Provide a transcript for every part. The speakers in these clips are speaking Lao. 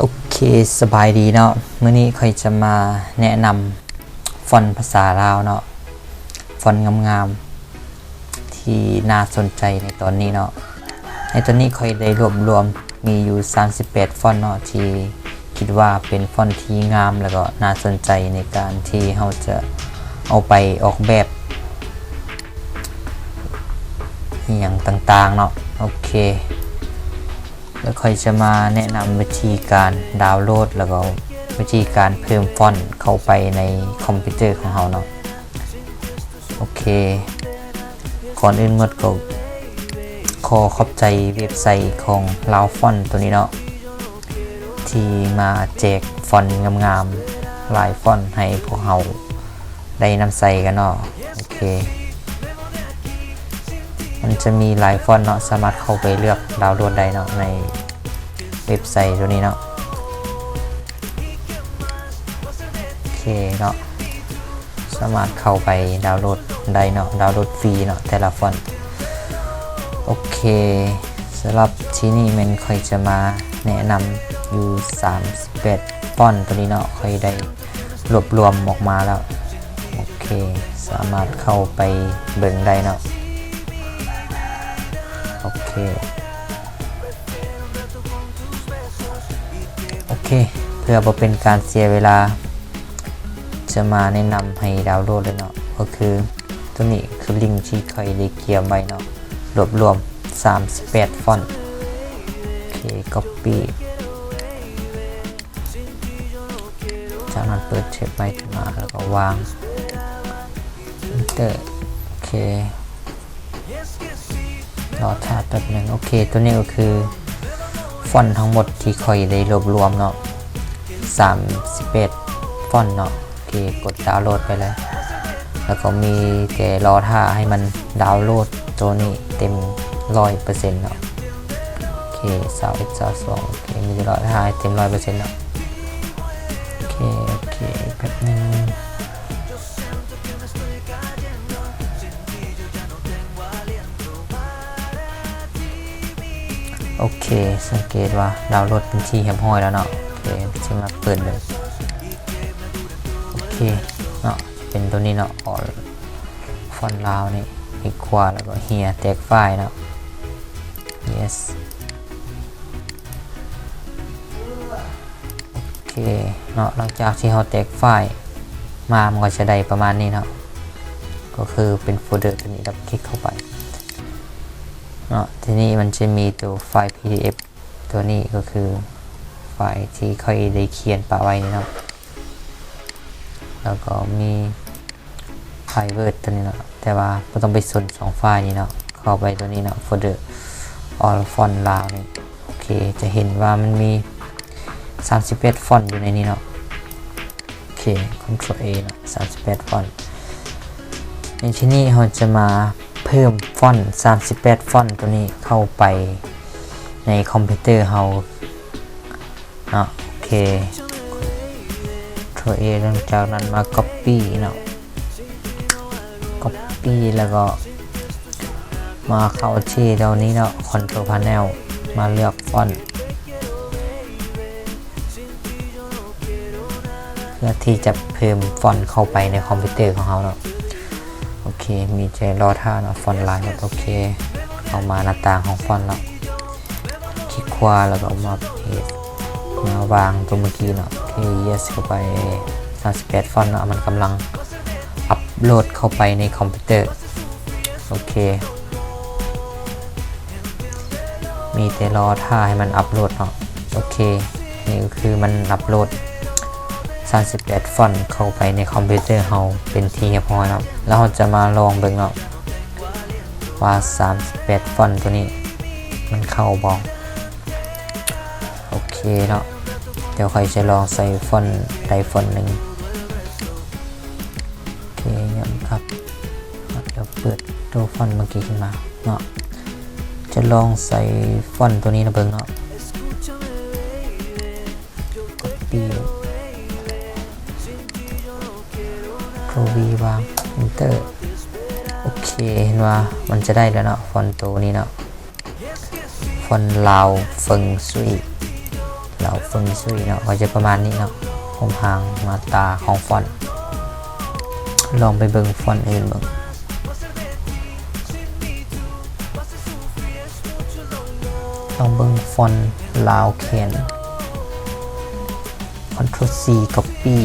ໂອເຄ ສະບາຍດີເນາະ, ມື້ນີ້ຂ້ອຍຈະມາແນະນຳຟອນພາສາລາວເນາະ, ຟອນງາມໆ ທີ່ໜ້າສົນໃຈໃນຕອນນີ້ເນາະ. ໃນຕອນນີ້ຂ້ອຍໄດ້ລວບລວມມີຢູ່ສາມສິບແປດຟອນເນາະ ທີ່ຄິດວ່າເປັນຟອນທີ່ງາມ ແລ້ວກໍໜ້າສົນໃຈໃນການທີ່ເຮົາຈະເອົາໄປອອກແບບອີ່ຫຍັງຕ່າງໆເນາະ. ໂອເຄ ແລ້ວຂ້ອຍຈະມາແນະນຳວິທີການດາວໂຫຼດ ແລ້ວກໍວິທີການເພີ່ມຟອນເຂົ້າໄປໃນຄອມພິວເຕີຂອງເຮົາເນາະ. ໂອເຄ ກ່ອນອື່ນໝົດກໍຂໍຂອບໃຈເວັບໄຊຂອງລາວຟອນໂຕນີ້ເນາະ ທີ່ມາແຈກຟອນງາມໆຫຼາຍຟອນໃຫ້ພວກເຮົາໄດ້ນຳໃຊ້ກັນເນາະ. ໂອເຄ ມັນຈະມີຫຼາຍຟອນເນາະ, ສາມາດເຂົ້າໄປເລືອກດາວໂຫຼດໄດ້ເນາະ ໃນເວັບໄຊໂຕນີ້ເນາະ. ໂອເຄເນາະ ສາມາດເຂົ້າໄປດາວໂຫຼດໄດ້ເນາະ, ດາວໂຫຼດຟຣີເນາະ ແຕ່ລະຟອນ. ໂອເຄ ສຳລັບທີ່ນີ້ແມ່ນຂ້ອຍຈະມາແນະນຳຢູ່ສາມສິບແປດຟອນໂຕນີ້ເນາະ, ຂ້ອຍໄດ້ລວບລວມອອກມາແລ້ວ. ໂອເຄ ສາມາດເຂົ້າໄປເບິ່ງໄດ້ເນາະ. ໂອເຄ ໂອເຄ ເພື່ອບໍ່ເປັນການເສຍເວລາ ຈະມາແນະນຳໃຫ້ດາວໂຫຼດເລີຍເນາະ, ກໍຄືໂຕນີ້ຄືລິງທີ່ຂ້ອຍໄດ້ກຽມໄວ້ເນາະ, ລວບລວມສາມສິບແປດຟອນ. ໂອເຄ ກັອບປີ້ ຈາກນັ້ນເປີດແທັບໃໝ່ຂຶ້ນມາ ແລ້ວກໍວາງ Enter. ໂອເຄ ລໍຖ້າແປັບໜຶ່ງ. ໂອເຄ ໂຕນີ້ກໍຄືຟອນທັງໝົດທີ່ຂ້ອຍໄດ້ລວບລວມເນາະ, ສາມສິບແປດຟອນເນາະ. ໂອເຄ ກົດດາວໂຫຼດໄປເລີຍ ແລ້ວກໍມີແຕ່ລໍຖ້າໃຫ້ມັນດາວໂຫຼດໂຕນີ້ເຕັມຮ້ອຍເປີເຊັນເນາະ. ໂອເຄ ຊາວເອັດ ຊາວສອງ. ໂອເຄ ມີແຕ່ລໍຖ້າໃຫ້ເຕັມຮ້ອຍເປີເຊັນເນາະ. ໂອເຄ ໂອເຄ ແປັບໜຶ່ງ. ໂອເຄ ສັງເກດວ່າດາວໂຫຼດເປັນທີ່ຮຽບຮ້ອຍແລ້ວເນາະ. ໂອເຄ ຊິມາເປີດເບິ່ງ. ໂອເຄເນາະ ເປັນໂຕນີ້ເນາະ, ອອລຟອນລາວນີ້ ຄລິກຂວາ ແລ້ວກໍເຮຍ ແຕກໄຟລ໌ເນາະ. Yes. ໂອເຄເນາະ, ຫຼັງຈາກທີ່ເຮົາແຕກໄຟລ໌ມາ ມັນກໍຈະໄດ້ປະມານນີ້ເນາະ, ກໍຄືເປັນໂຟນເດີໂຕນີ້. ດັບຄລິກເຂົ້າໄປເນາະ, ທີນີ້ມັນຈະມີໂຕໄຟລ໌ ພີດີເອັຟ ໂຕນີ້ ກໍຄືໄຟລ໌ທີ່ຂ້ອຍໄດ້ຂຽນປະໄວ້ນີ້ເນາະ, ແລ້ວກໍມີ ໄຟລ໌ເວີດໂຕນີ້ເນາະ, ແຕ່ວ່າບໍ່ຕ້ອງໄປສົນສອງໄຟລ໌ນີ້ເນາະ. ເຂົ້າໄປໂຕນີ້ເນາະ, ໂຟນເດີ ອອລຟອນລາວນີ້. ໂອເຄ ຈະເຫັນວ່າມັນມີສາມສິບແປດຟອນຢູ່ໃນນີ້ເນາະ. ໂອເຄ ຄອນໂທຣນເອເນາະ, ສາມສິບແປດຟອນ. ໃນທີ່ນີ້ເຮົາຈະມາເພີ່ມຟອນສາມສິບແປດຟອນໂຕນີ້ເຂົ້າໄປໃນຄອມພິວເຕີເຮົາ ເນາະ. ໂອເຄ ໂທຣນເອ ຫຼັງຈາກນັ້ນມາກັອບປີ້ເນາະ, ກັອບປີ້ແລ້ວກໍມາເຂົ້າທີ່ເຫຼົ່ານີ້ເນາະ, ຄອນໂທຣນພາເນວ ມາເລືອກຟອນ ເພື່ອທີ່ຈະເພີ່ມຟອນເຂົ້າໄປໃນຄອມພິວເຕີຂອງເຮົາເນາະ. ໂອເຄ ມີແຕ່ລໍຖ້າເນາະ, ຟອນລາວ. ໂອເຄ ເຂົ້າມາໜ້າຕ່າງຂອງຟອນເນາະ, ຄລິກຂວາແລ້ວກໍມາເພສ ມາວາງຕົວເມື່ອກີ້ເນາະ. ໂອເຄ ເຢສ ເຂົ້າໄປ ສາມສິບແປດຟອນເນາະ, ມັນກຳລັງອັບໂຫຼດເຂົ້າໄປໃນຄອມພິວເຕີ. ໂອເຄ ມີແຕ່ລໍຖ້າໃຫ້ມັນອັບໂຫຼດເນາະ. ໂອເຄ ນີ້ກໍຄືມັນອັບໂຫຼດສາມສິບແປດຟອນເຂົ້າໄປໃນຄອມພິວເຕີເຮົາເປັນທີ່ຮຽບຮ້ອຍແລ້ວ, ແລ້ວເຮົາຈະມາລອງເບິ່ງເນາະ ວ່າສາມສິບແປດຟອນໂຕນີ້ມັນເຂົ້າບໍ່. ໂອເຄເນາະ, ດຽວຂ້ອຍຈະລອງໃສ່ຟອນໃດຟອນໜຶ່ງ. ໂອເຄ ຍ້ອນຄັບ ດຽວເປີດໂຕຟອນເມື່ອກີ້ຂຶ້ນມາເນາະ, ຈະລອງໃສ່ຟອນໂຕນີ້ນະເບິ່ງເນາະ. ກັອບປີ້ ໂຄວີ ວາງ ເອັນເຕີ. ໂອເຄ ເຫັນວ່າມັນຈະໄດ້ແລ້ວເນາະ ຟອນໂຕນີ້ເນາະ, ຟອນລາວເຟີງຊຸຍ. ລາວເຟີງຊຸຍເນາະ ກໍຈະປະມານນີ້ເນາະ ຮູບຮ່າງໜ້າຕາຂອງຟອນ. ລອງໄປເບິ່ງຟອນອື່ນເບິ່ງ ລອງເບິ່ງຟອນລາວແຄນ Ctrl C Copy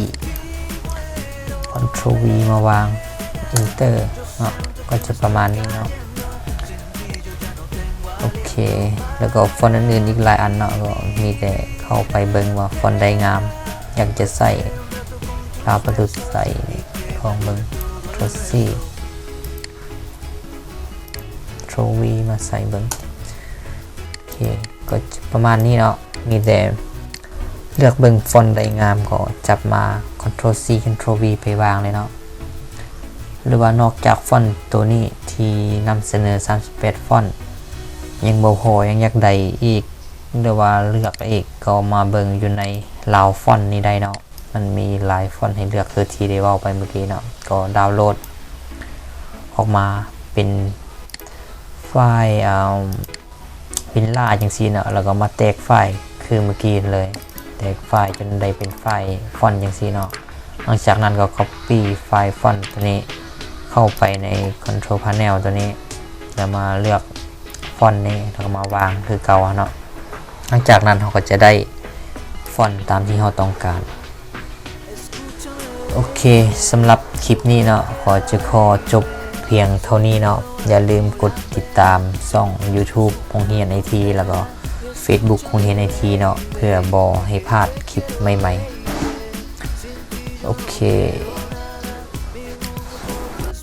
Ctrl V ມາວາງ Enter ເນາະ ກໍຈະປະມານນີ້ເນາະ. ໂອເຄ ແລ້ວກໍຟອນອື່ນໆອີກຫຼາຍອັນເນາະ ກໍມີແຕ່ເຂົ້າໄປເບິ່ງວ່າຟອນໃດງາມ ຢາກຈະໃຊ້ ລາວປະຍຸກໃສ່ ລອງເບິ່ງ Ctrl C Ctrl V ມາໃສ່ເບິ່ງ. ໂອເຄ ກໍຈະປະມານນີ້ເນາະ ມີແຕ່ເລືອກເບິ່ງຟອນໃດງາມກໍຈັບມາ Ctrl C Ctrl V ໄປວາງເລີຍເນາະ. ຫຼືວ່ານອກຈາກຟອນໂຕນີ້ທີ່ນຳສະເໜີສາມສິບແປດຟອນ ຍັງບໍ່ພໍ ຍັງຢາກໄດ້ອີກ ຫຼືວ່າເລືອກອີກ ກໍມາເບິ່ງຢູ່ໃນລາວຟອນນີ້ໄດ້ເນາະ. ມັນມີຫຼາຍຟອນໃຫ້ເລືອກ ຄືທີ່ໄດ້ເວົ້າໄປເມື່ອກີ້ເນາະ ກໍດາວໂຫຼດອອກມາເປັນໄຟລ໌ ເປັນລາຈັ່ງຊີ້ເນາະ ແລ້ວກໍມາແຕກໄຟລ໌ຄືເມື່ອກີ້ເລີຍ ແຕກໄຟລ໌ຈົນໄດ້ເປັນໄຟລ໌ຟອນຈັ່ງຊີ້ເນາະ. ຫຼັງຈາກນັ້ນກໍ Copy ໄຟລ໌ຟອນໂຕນີ້ເຂົ້າໄປໃນ Control Panel ໂຕນີ້ ແລ້ວມາເລືອກຟອນນີ້ ແລ້ວກໍມາວາງຄືເກົ່າເນາະ. ຫຼັງຈາກນັ້ນເຮົາກໍຈະໄດ້ຟອນຕາມທີ່ເຮົາຕ້ອງການ. ໂອເຄ ສຳລັບຄລິບນີ້ເນາະ ກໍຈະຂໍຈົບພຽງເທົ່ານີ້ເນາະ. ຢ່າລືມກົດຕິດຕາມຊ່ອງ YouTube ໂຮງຮຽນໄອທີ ແລ້ວກໍ Facebook ໂຮງຮຽນໄອທີເນາະ ເພື່ອບໍ່ໃຫ້ພາດຄລິບໃໝ່ໆ. ໂອເຄ